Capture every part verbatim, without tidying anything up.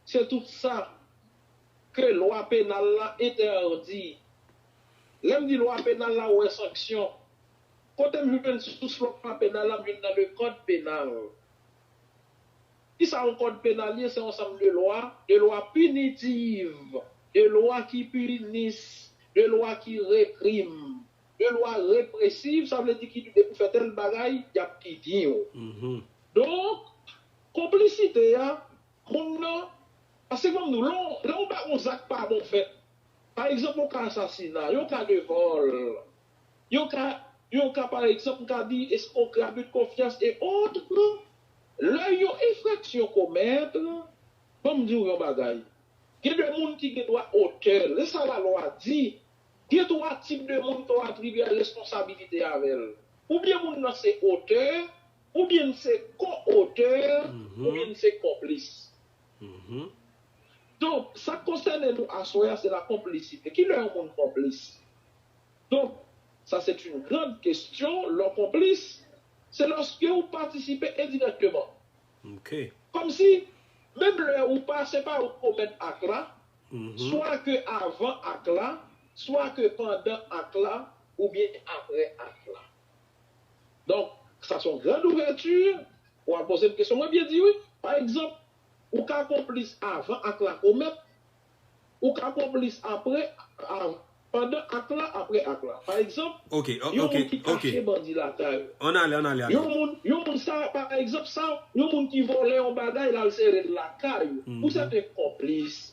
Se tout sa ke lwa penal la entèdi. Lè m di lwa penal la, ou wè sanksyon. Kote m jwenn sous lwa penal la? M jwenn nan le code pénal. Kisa yon kòd penal ye? Se yon ansanm de lwa, de lwa pinitiv, de lwa ki pinis, de lwa ki reprim, de lwa represiv, sa vle di ki depi w fè tèl bagay, y ap pini w. Donk, konplisite a, moun nan, paske fò m di w, lè w, lè w pa, yon zak pa bon fèt, pa egzanp, yon ka asasina, yon ka de vòl, yon ka, yon ka, pa egzanp, m ka di eskwokri, abus de confiance et autres, lè yon enfraksyon komèt, ban m di w yon bagay. Gen de moun ki gen dwa otè l. E sa lalwa di. Gen twa tip de moun ke w atribye responsabilite avè l. Oubyen moun nan se otè, oubyen l se ko-otè, oubyen l se konplis. Donk, sa k konsène nou aswè a, se la konplisite. Kilè yon moun konplis? Donk, sa se yon gran kesyon, lè w konplis, se lòske ou patisipe endirèkteman. Kòmsi, menm lè ou pa, se pa ou k komèt ak la, swa ke avan ak la, swa ke pandan ak la, oubyen apre ak la. Donk, sa se yon gran ouvèti. Ou al poze m kesyon, mwen byen di wi. Pa egzanp, ou ka konplis avan ak la komèt, ou ka konplis apre, a, pandan ak la, apre ak la. Pa egzanp, yon moun ki kache bandi lakay ou. Ann ale, ann ale, ale. Yon moun, yon moun sa, pa egzanp, sa, yon moun ki vòlè yon bagay, l al sere l lakay ou. Ou se te konplis.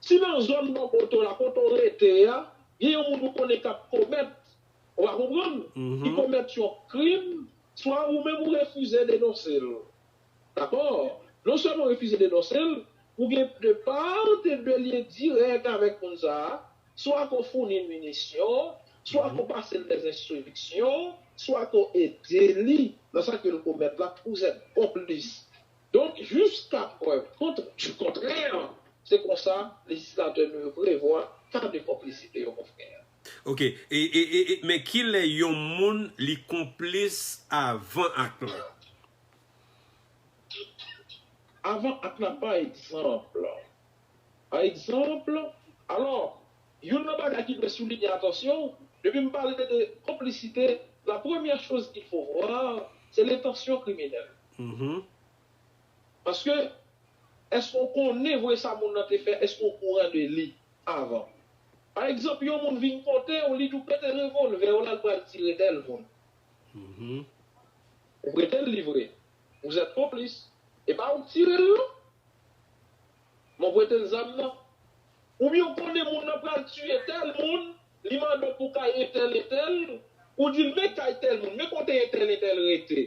Si nan zòn bò kote w la, kote w rete a, gen yon moun ou konnen k ap komèt, ou pa konprann, ki komèt yon krim, swa ou menm ou refize denonse l. Dakò? Non sèlman refize denonse l, ou gen de part et de lye dirèk avèk moun sa a, swa ke w founi l minisyon, swa ke w pase l dèzenstriksyon, swa ke w ede li nan sa ke l komèt la, vous êtes complice. Donk, jiska prèv kont-, du contraire, se konsa lejislatè nou yo prevwa ka de konplisite yo, mon frère. Ok, e, e, e, e, men kilè yon moun li konplis avan ak la? Avan ak la, pa egzanp, pa egzanp, alò, youn nan bagay ki dwe soulinye, atansyon, depi m pale de konplisite, la première chose qu'il faut voir, c'est l'intention criminelle. Paske, èske w konnen vre sa moun nan te fè? Èske w okouran de li avan? Pa egzanp, yon moun vin kote w, li di w prete revòlvè w la, l pral tire tèl moun. Ou prete l li vre. Vous êtes complice. E pa ou k tire l non. Mwen prete l zam nan. Oubyen w konnen moun nan pral tiye tèl moun, li mande w pou kay entèl entèl, ou di l men kay tèl moun, men kote entèl entèl rete.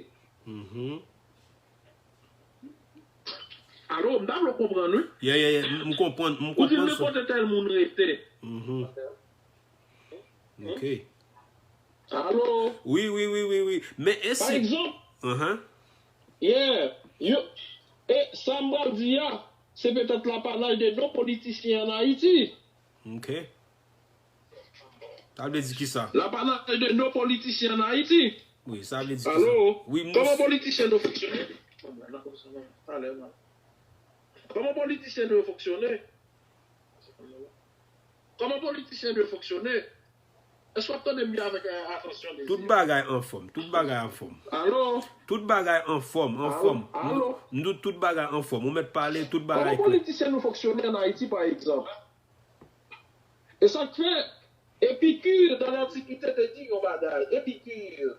Alo, m ta vle w konprann wi. Yeah, yeah, yeah. M konprann, m konprann. Ou di l men kote tèl moun rete. Ok. Alo? Wi, wi, wi, wi, wi. Men e si... Pa egzanp, yeah, yo, e sa m pral di a, se petèt l'apanage de nos politiciens en Haïti. Ok. Sa vle di kisa? L'apanage de nos politiciens en Haïti. Wi, sa vle di kisa? Alo? Wi, m... Kòman politisyen nou fonksyone? Kòman politisyen nou fonksyone? Kòman politisyen nou fonksyone? Èske w ap tande m byen avèk, eh, atansyon, Dezi? Tout bagay anfòm, tout bagay anfòm. Alo? Tout bagay anfòm, anfòm. Alo? M di w tout bagay anfòm. Ou mèt pale, tout bagay klè. Kòman politisyen nou fonksyone ann Ayiti, pa egzanp? E sa k fè Epikir, dans l'Antiquité, te di yon bagay. Epikir,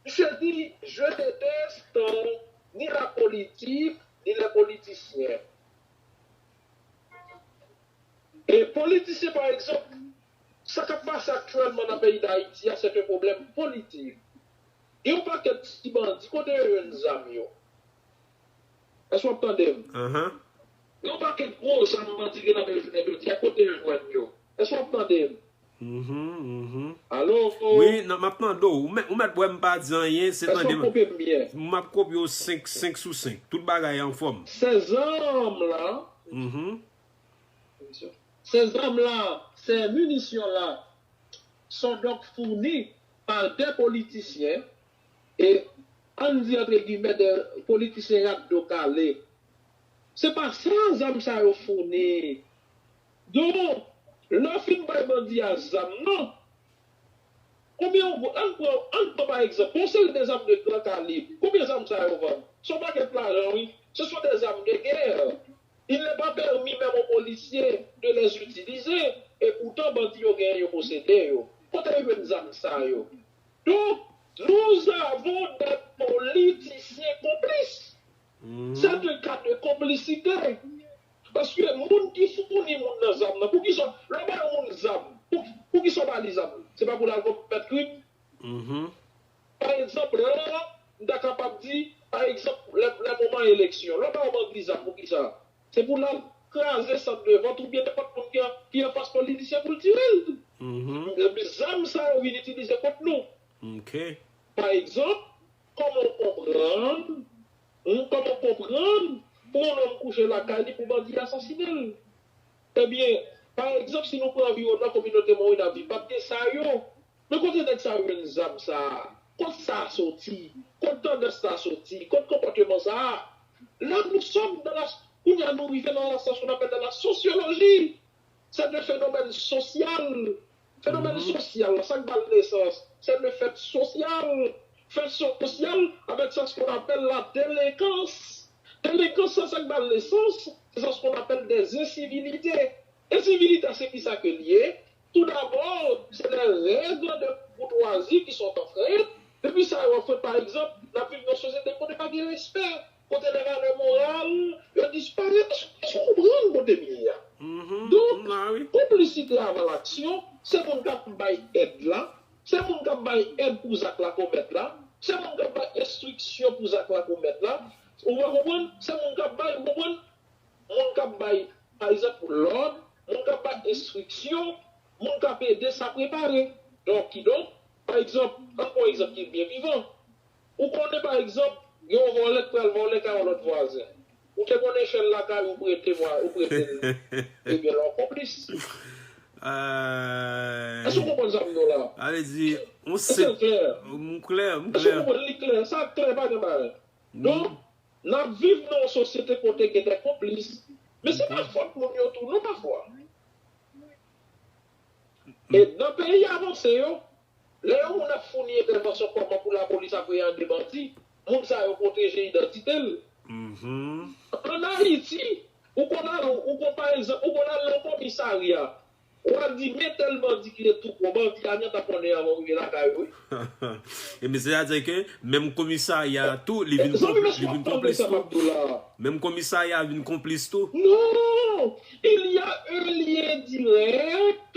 misye di, je déteste ni la politique, ni les politiciens. E politisyen, pa egzanp, sa k ap pase aktyèlman nan peyi Dayiti a, se te pwoblèm politik. Gen yon pakèt ti bandi, kote yo jwenn zam yo? Èske w ap tande m? Gen yon pakèt gwo zam bandi gen nan men yo jounen jodi a, kote yo jwenn yo? Èske w ap tande m? Alo? Wi, nan, m ap tande w. Ou mèt, ou mèt wè m pa di anyen, se tande m. Èske w ap kopye m byen? M ap kopye w senk, senk sou senk. Tout bagay anfòm. Ces armes-là, ces armes-là, ces munitions-là sont donc fournies par des politiciens, et, ann di, entre guillemets, des politiciens rat do kale. Se pa sa zam sa yo founi. Donk, lè w fin bay bandi a zam nan, konbyen w, ann pran, ann pran pa egzanp, yon seri de zam de gran kalib. Konbyen zam sa yo vann? Se yon pakèt lajan, wi. Ce sont des armes de guerre. Il n'est pas permis même aux policiers de les utiliser. Et pourtant, bandi yo genyen, yo posede yo. Kote yo jwenn zam sa yo? Donc, nous avons des politiciens complices. C'est un cas de complicité. Paske moun ki founi moun nan zam nan, poukisa, lè w ba yon moun zam, pou, poukisa w ba li zam? Se pa pou l al komèt krim? Pa egzanp, la, m ta kapab di, pa egzanp, lè, lè moman eleksyon, lè w ba yon bandi zam, poukisa? Se pou l al kraze sant de vòt oubyen nenpòt moun ki an, ki anfas politisyen pou l tire l. Epi zam sa yo vin itilize kont nou. Pa egzanp, kòman w konprann, hmm, kòman w konprann pou yon nonm kouche lakay li pou bandi asasine l? Ebyen, pa egzanp, si nou pran anviwònman kominote Mawina Viv, pa t gen sa yo. Men kote nèg sa yo jwenn zam sa a? Kot sa a soti? Kot tandans sa a soti? Kot konpòteman sa a? Là, nous sommes dans la, kounye a nou rive nan la, sa qu'on appelle dans la sociologie. C'est un phénomène social. Fenomèn sosyal la, sa k ba l nesans, c'est le fait social. Fait social avec ça, ce qu'on appelle la délinquance. Délinquance, sa, sa k ba l nesans, c'est ça ce qu'on appelle des incivilités. Ensivilite, se kisa ke l ye? Tout d'abord, c'est des règles de courtoisie qui sont enfreintes. Depi sa yo anfrent, pa egzanp, n ap viv nan sosyete kote pa gen respè, kote les valeurs morales yo disparèt. Èske, èske w konprann kote m ye a? Donk, konplisite avan laksyon, se moun k ap bay èd la, se moun k ap bay èd pou zak la komèt la, se moun k ap bay enstriksyon pou zak la komèt la. Ou pa konprann? Se moun k ap bay, ou konprann? Moun k ap bay, pa egzanp, lòd, moun k ap bay enstriksyon, moun k ap ede sa prepare. Donk, kidonk, pa egzanp, ann pran yon egzanp ki byen vivan. Ou konnen, pa egzanp, gen yon vòlè k pral vòlè kay yon lòt vwazen. Ou te konn echèl lakay ou, ou prete vwa, ou prete l. Ebyen, la w konplis. Èske w konprann sa m di w la? Ale di, on se, m klè, m klè. Èske w konprann li klè? Sa klè, pa gen bagay. Donk, n ap viv nan yon sosyete kote gen de konplis. Men se pa fòt moun yo tou, non, pafwa. E nan peyi avanse yo, lè yon moun ap founi entèvansyon kòman pou lapolis apreyann de bandi, moun sa yo pwoteje idantite l. Ann Ayiti, ou konn al, ou konn, pa egzanp, ou konn al nan komisarya, w ap di, men tèl bandi ki te tou pwòp, bandi a gentan konnen anvan w rive lakay ou, wi. E men sètadi ke menm komisarya a tou, li vin konplis tou. Menm komisarya a vin konplis tou. Non! Il y a un lien direct.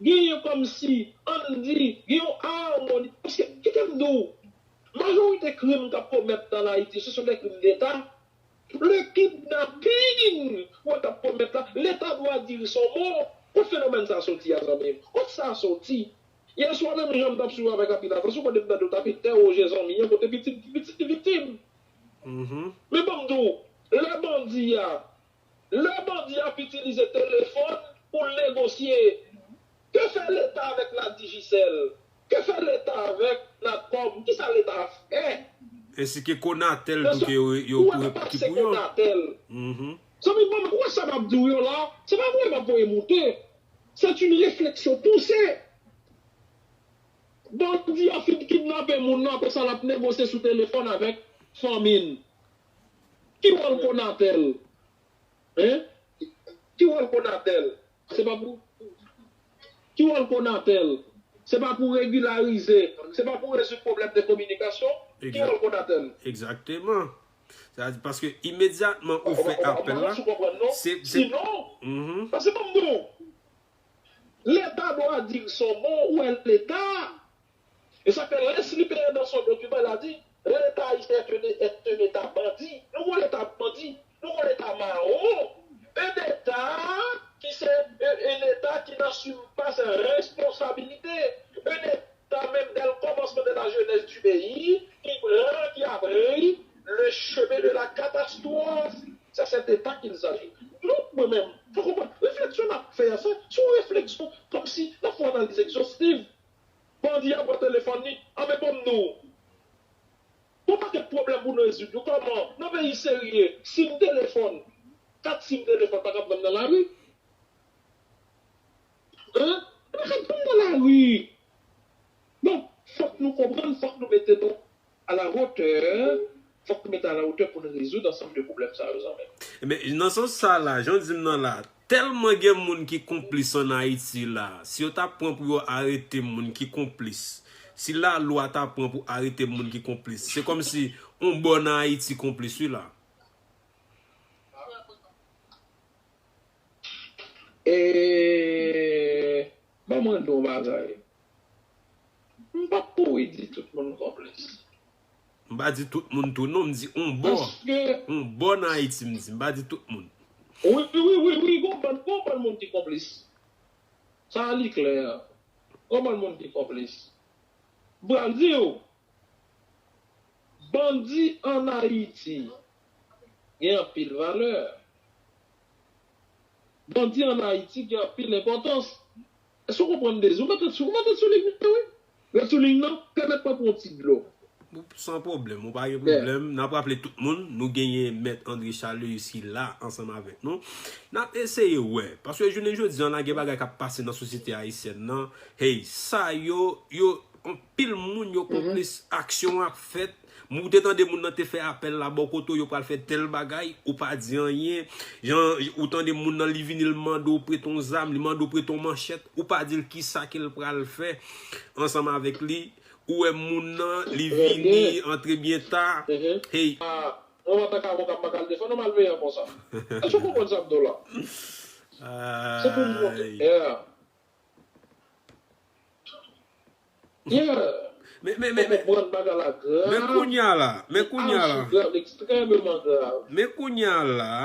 Genyen kòmsi, ann di, gen yon amoni. Paske, kite m di w, majorite krim k ap komèt ann Ayiti, ce sont des crimes d'État. Le kidnapping, ou wè k ap komèt la, l'État doit dire son mot. Kot fenomèn sa soti a, zanmi m? Kot sa soti? Yè swa menm jan m t ap swiv avèk anpil atansyon, kote m tande w t ap entèwoje zanmi an, kote pitit, pitit li viktim. Men ban m di w, lè bandi a, lè bandi ap itilize telefòn pou l negosye, que fait l'État avec la Digicel? Que fait l'État avec Natcom? Kisa Leta fè? Ensi ke Conatel tou ke yo, yo, ki pou yo. Zanmi m, ou wè sa m ap di w yo la? Se pa voye m ap voye moute. C'est une réflexion poussée. Bandi a fin kidnape moun nan, apre sa l ap negosye sou telefòn avèk fanmi l. Ki wòl Conatel? Hein? Ki wòl Conatel? Se pa pou, ki wòl Conatel? Se pa pou regilarize, se pa pou rezoud pwoblèm de kominikasyon? Ki wòl Conatel? Egzakteman. Sa vle di, paske imedyatman ou fè apèl la, se, se... Sinon, paske ban m di w, l'État doit dire son mot, ou wè Leta. Et ça fait laisse libérer dans son document, il a dit, l'État haïtien est un, est un État bandit. Nou gon Leta bandi, nou gon Leta mawon. Un État qui c'est un, un État qui n'assume pas ses responsabilités. Un État, même dès le commencement de la jeunesse du pays, qui prend, qui a pris le chemin de la catastrophe. C'est cet État qu'il s'agit. Donk, mwen menm, fò konprann, refleksyon n ap fè a, se, se yon refleksyon kòmsi n ap fè yon analiz egzostiv. Bandi a pran telefòn li, anben ban m di w. Gon pakèt pwoblèm pou nou rezoud yo. Kòman? Nan peyi serye, si m telefòn, Taksi m te lè fò l pa t ap vann nan lari. Hein? Li pa t ap vann nan lari. Donk, fòk nou konprann, fòk nou mete nou à la hauteur, fòk nou mete à la hauteur pou nou rezoud ansanm de pwoblèm sa yo, zanmi m. Ebyen, nan sans sa la, jan w di m nan la, tèlman gen moun ki konplis ann Ayiti la, si yo ta pran pou yo arete moun ki konplis, si lalwa ta pran pou arete moun ki konplis, se kòmsi on bò nan Ayiti konplis wi la. E, ban mwen di w yon bagay. M p ap kouri di tout moun konplis. M pa di tout moun tou non, m di on bò. Paske on bò nan Ayiti, m di, m pa di tout moun. Wi, wi, wi, wi, gon bann, gon bann moun ki konplis. Sa a li klè. Gon bann moun ki konplis. M pral di w, bandi ann Ayiti gen anpil valè. Bandi ann Ayiti gen anpil enpòtans. Èske w konprann, Dezi? Ou mèt ret sou, ou mèt ret sou liy nan, wi. Ret sou liy nan, pèmèt mwen pran yon ti dlo. San pwoblèm, ou pa gen pwoblèm. N ap raple tout moun, nou genyen Mèt André Charleus ki la ansanm avèk nou. N ap eseye wè, paske jounen jodi an la, gen bagay k ap pase nan sosyete ayisyèn nan. Hey, sa yo, yo, anpil moun yo konplis, aksyon ap fèt. Ou te tande moun nan te fè apèl la bò kote w, yo pral fè tèl bagay, ou pa di anyen. Jan ou tande moun nan, li vini, li mande w prete yon zam, li mande w prete yon manchèt, ou pa di l kisa ke l pral fè ansanm avèk li. Ou wè moun nan, li vini, antre byen ta. Hey. Ah, mwen, antanke avoka, m pa ka al defann ou, m al veye konsa. Èske w konprann sa m di w la? Se pou m montre. Yeah. Yeah. Men, men, men, men, konprann bagay la grav. Men kounye a la, men kounye a la. Grav, ekstrèmeman grav. Men kounye a la,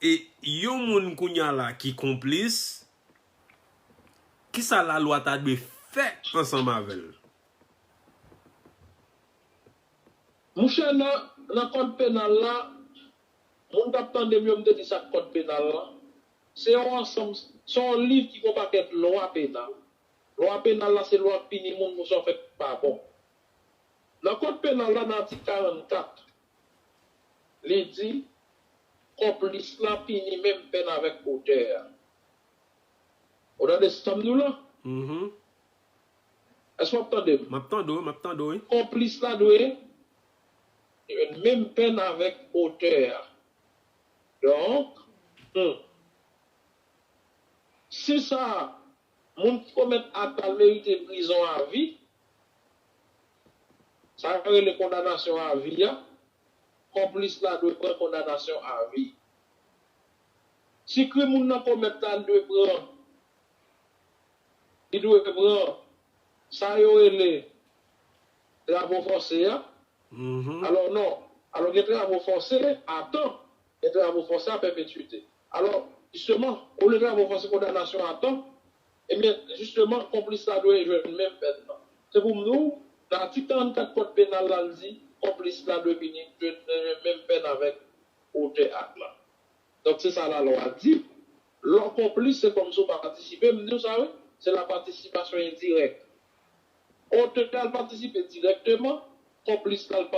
e yon moun kounye a la ki konplis, kisa lalwa ta dwe fè ansanm avè l? Monchè, nan, nan kòd penal la, moun k ap tande m yo, m te di sa k kòd penal la. Se yon ansanm, se yon liv ki gen yon pakèt lwa penal. Lwa penal la, se lwa k pini moun pou sa w fè k pa bon. Nan kòd penal la, nan atik karannkat, li di, konplis la pini menm pèn avèk otè a. Ou tande sa m di w la? Èske w ap tande m? M ap tande w, m ap tande w, wi. Konplis la dwe jwenn menm pèn avèk otè a. Donk, hmm, si sa, moun ki komèt ak la merite prizon avi, sa yo rele kondanasyon avi a, konplis la dwe pran kondanasyon avi. Si krim moun nan komèt la, li dwe pran, li dwe pran sa yo rele travo fòse a. Alò non, alò gen travo fòse a tan, gen travo fòse a pèpetwite. Alò, jisteman, olye travo fòse kondanasyon a tan, ebyen, jisteman, konplis la dwe jwenn menm pèn nan. Se pou m di w, nan atik karannkat kòd penal la, l di, konplis la dwe pini, dwe jwenn menm pèn avèk otè ak la. Donk, se sa lalwa di. Lè w konplis, se kòmsi w patisipe, m di w sa, wi. Se la participation indirecte. Otè a l patisipe dirèkteman, konplis la l patisipe